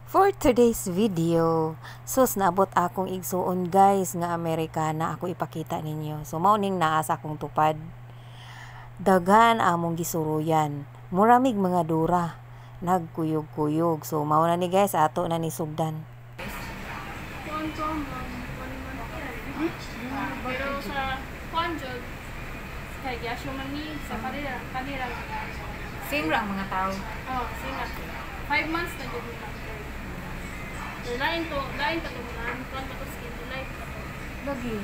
For today's video, sus, naabot akong igsuon, guys, nga Amerikana. Ako ipakita ninyo. So mao ning naa sa akong tupad. Daghan among gisuruyan. Muramig mga dura. Nagkuyog-kuyog. So mao na ni, guys, ato na ni sugdan. Kuan ko, ma'am, 1 month. Pero sa kuan jud, kay gyasyo man ni sa kanila, kanila lang. Same ra ang mga tao. Oh, same na. 5 months na jud nila. Pero lain to man, kuan pa to, skin to light pa to. Lagi.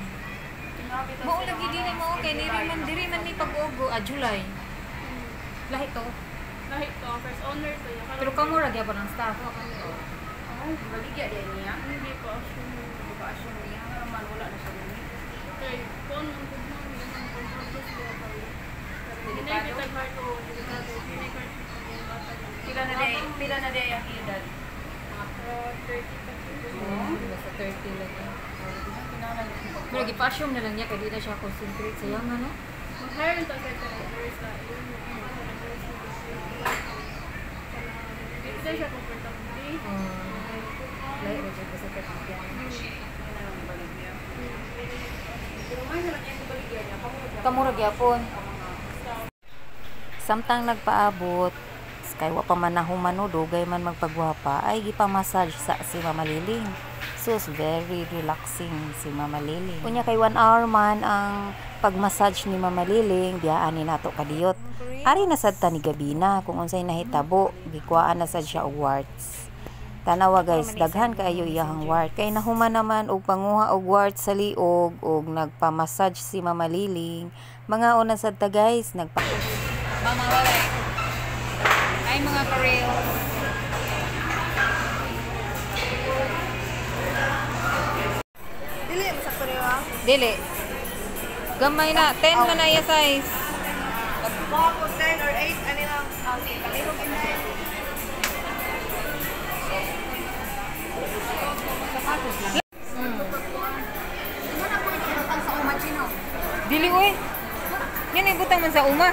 Kinakita Mao sila lagi mga dili mo skin kay to diri light. Man diri man ni pag-ugo ah, July. Lahi to. Lahi to, first owner to. Yung Pero kamo ra gyapon ang staff. Oh, Baligya din niya. hindi pa assume. Hindi pa assume niya. Nga naman wala na siya dun. Kay kuan man gud mo, hindi man control sa ba. Hindi Delikado? kita heart o delikado. Hindi heart. Pila na day ang edad? Mga 30 pa siguro. Basta 30 lagi. Pero gipa-assume na lang niya kay di na siya concentrate sa iyang ano. Mag-hire ta sa nurse na yun, yung nurse na dito siya comfortable. Oh. Lahi ra jud basta 30. Pero may na lang niya sa baligya niya. Kamo ra Kamo ra gyapon. Samtang nagpaabot, kay wa pa man nahuman no, dugay man magpagwapa, ay gipamassage sa si Mama Liling. Sus, very relaxing si Mama Liling. Unya kay 1 hour man ang pagmassage ni Mama Liling, biyaan ni nato kadiyot. Ari na sad ta ni Gabina kung unsay nahitabo, gikuhaan na sad siya og warts. Tanawa, guys, daghan kaayo iyahang wart. Kay nahuman naman og panguha og warts sa liog og nagpamassage si Mama Liling. Mga una sad ta, guys, nagpa Mama, bye. Hi, mga ka-reels. Dili, sakto rin ba? Dili. Gamay na. 10 man na iya size. Mga ko 10 or 8, ano lang. Okay, kalihog inay. Sapatos lang. Mo na pwede ibutang sa uma, Chino. Dili oy. Yan ay butang man sa uma.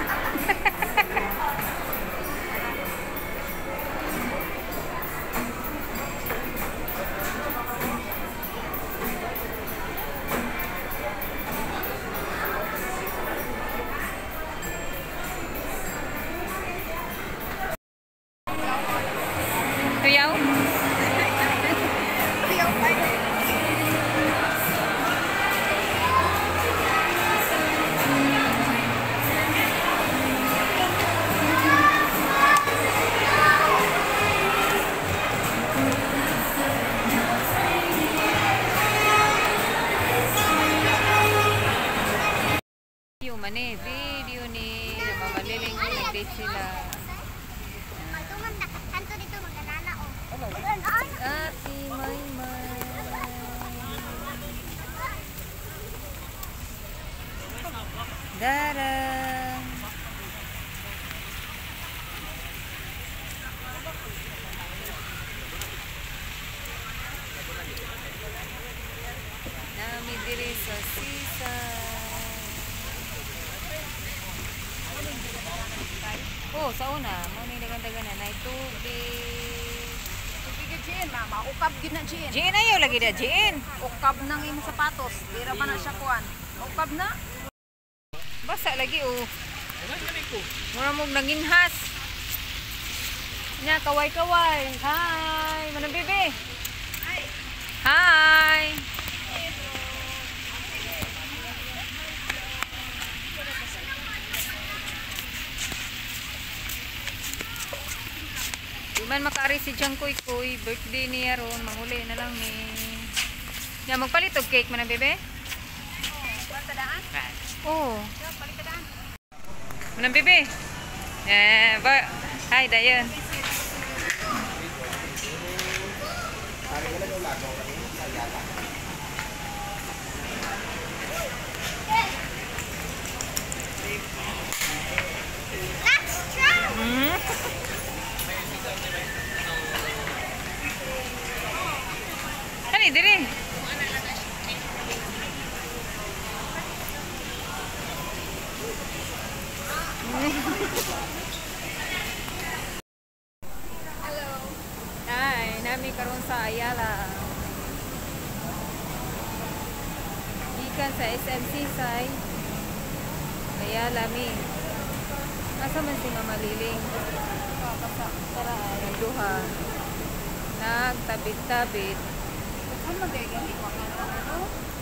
Tuyaw? Tuyaw tayo. Video man eh. Video ni Mama Liling, nag-date sila. Kanto dito mag-anana oh. Ate Maymay. Dara. Nami diri sa seaside. Oh, sa una, mo ni dagan-dagan na nay tubig. Tubig Jin, mama. Ukab gyud na, Jin. Jin, ayaw lagi da, Jin. Ukab nang imong sapatos. Di ra pa na siya kuan. Ukab na. Basa lagi oh. Mura mong nanginhas. Nya kaway-kaway. Hi, manang bebe. Hi. Di man makaari si Jangkoy Koy, birthday niya ron, manguli na lang ni. Nya magpalit og cake, manang bebe? Oh. Manang bebe. Eh, ba Hi, dayon. That's true. Hani diri. Hello. Hi, Nami karon sa Ayala. Gikan sa SM Seaside. Ayala mi. Asa man si Mama Liling? Nagduha. Nagtabit-tabit.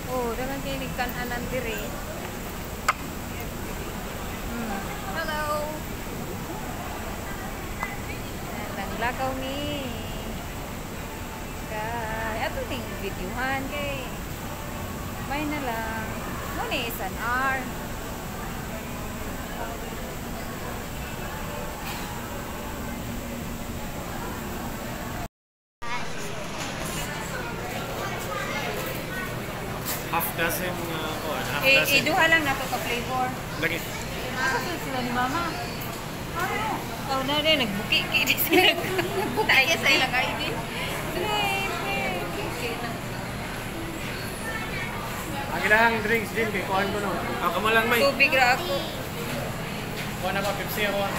Oh, dagan kay nagkan-anan diri. Hello. Nanglakaw mi. Kay ato ning videohan kay may na lang. Mo ni is an hour. Half dozen nga kuan, half Eh, dozen. iduha lang nato ka flavor. Lagi. Asa to sila ni Mama? Ano? Oh, na rin nagbuki-ki di sila. Nagbuki sa ilang ID. Ang ilahang drinks din kay kuan ko no. Ah, kamo lang may. Tubig ra ako. Kuan na pa Pepsi ako. Ah.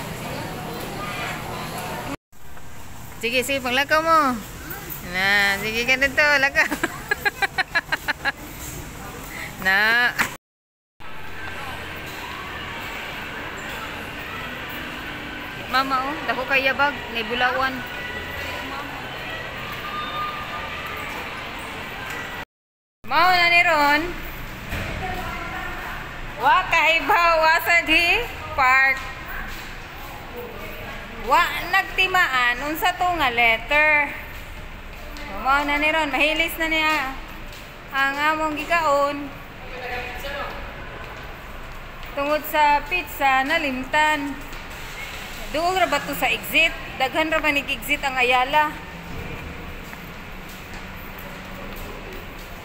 Sige, sige, paglakaw mo. Na, sige ka dito, lakaw. Na. Mama, oh, dako kay yabag, nay bulawan. Mao na ni ron. Wa kaibaw asa di park. Wa nagtimaan unsa to nga letter. Mao na ni ron, mahilis na niya ang among gikaon. Tungod sa pizza nalimtan. Duol ra ba to sa exit? Daghan ra ba ni exit ang Ayala?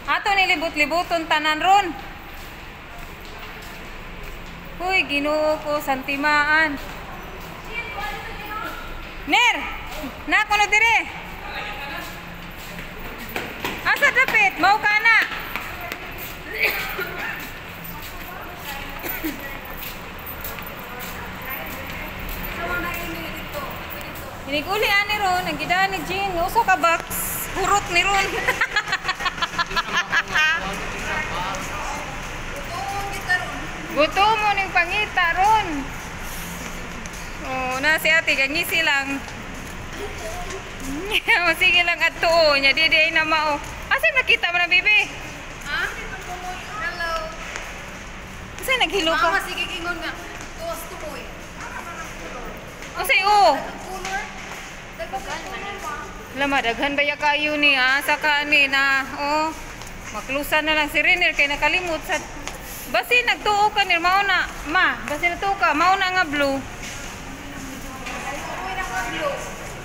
Ato nilibot-libuton tanan ron. Huy, Ginoo ko santimaan. Ner! Na kono dire. Asa dapit? Mao ka na. Hiniguli ani ron, ang gidaan ni Jean, usa ka box, hurot ni ron. Gutom mo ning pangita ron. Oh, na si ate gangisi lang. Sige lang adto nya di di na mao. Asa nakita mo na bibi? Ha? Hello. Asa naghilo ka? Mama, sige kingon nga. Tuwas tumoy. Unsay o? Color. Lama daghan ba ya kayo ni asa ka ni na oh. Maklusan na lang si Renner kay nakalimot sa basi nagtuo ka ni mao na ma, basi nagtuo ka mao na nga blue.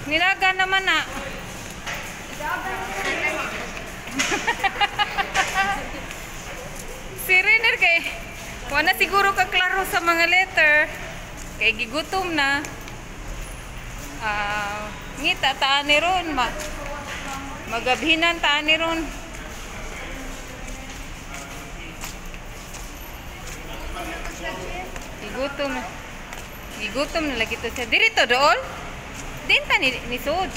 Nilaga naman na. Si Renner kay wala siguro ka klaro sa mga letter. Kay gigutom na. Ngita taan ni ron ma. Magabhinan taan ni ron. Gigutom na. Gigutom na lagi to siya. Diri to dool. Din ta ni sud.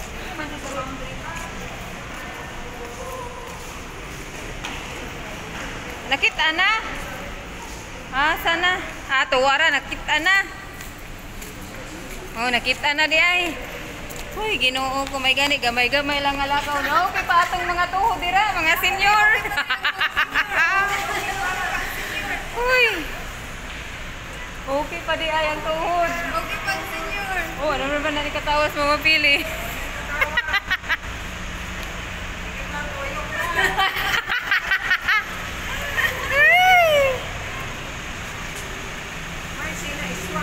Nakita na. Ah, sana. Ah, tuwara nakita na. Oh, nakita na di ay. Uy, Ginoo ko may gani gamay-gamay lang nga lakaw no. Okay pa atong mga tuho dira, mga senior. Uy. Okay pa di ay ang tuhod. Okay pag senior. Oh, ano ba na ni katawas Mama Pili? May sina iswa.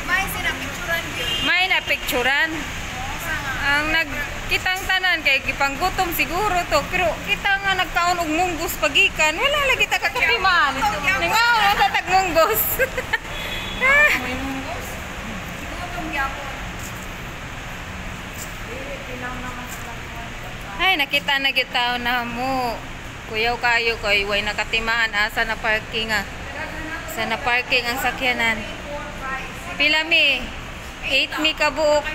May sina picturean gyud. May napicturan. Ang nagkitang tanan kay gipanggutom siguro to pero kita nga nagkaon og munggos pagikan wala lagi ta kakatimaan. Ningaon na sa tag munggos. Gutom gyapon. Ay nakita na gyud taon na mo. Kuyaw kayo kay way nakatimaan asa na parking ah. Sa na parking ang sakyanan. Pila mi? 8 mi kabuok.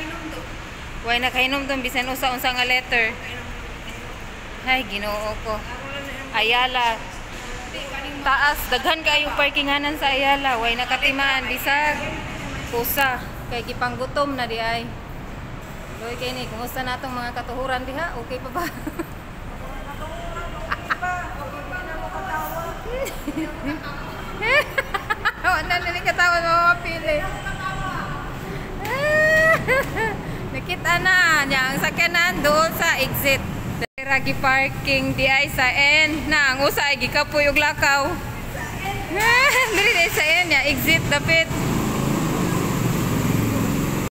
Way nakainom bisan usa unsa nga letter. Ay, Ginoo ko. Ayala. Taas, daghan kayo parkinganan sa Ayala. Way nakatimaan bisag usa kay gipanggutom na di ay. Loy kay ni, kumusta na atong mga katuhuran diha? Okay pa ba? Wala na ni katawa mga mapili. Nakita na niya ang sakyanan doon sa exit. Ragi parking di ay sa N na ang usa ay gikapoy og lakaw. Diri di sa N ya exit dapit.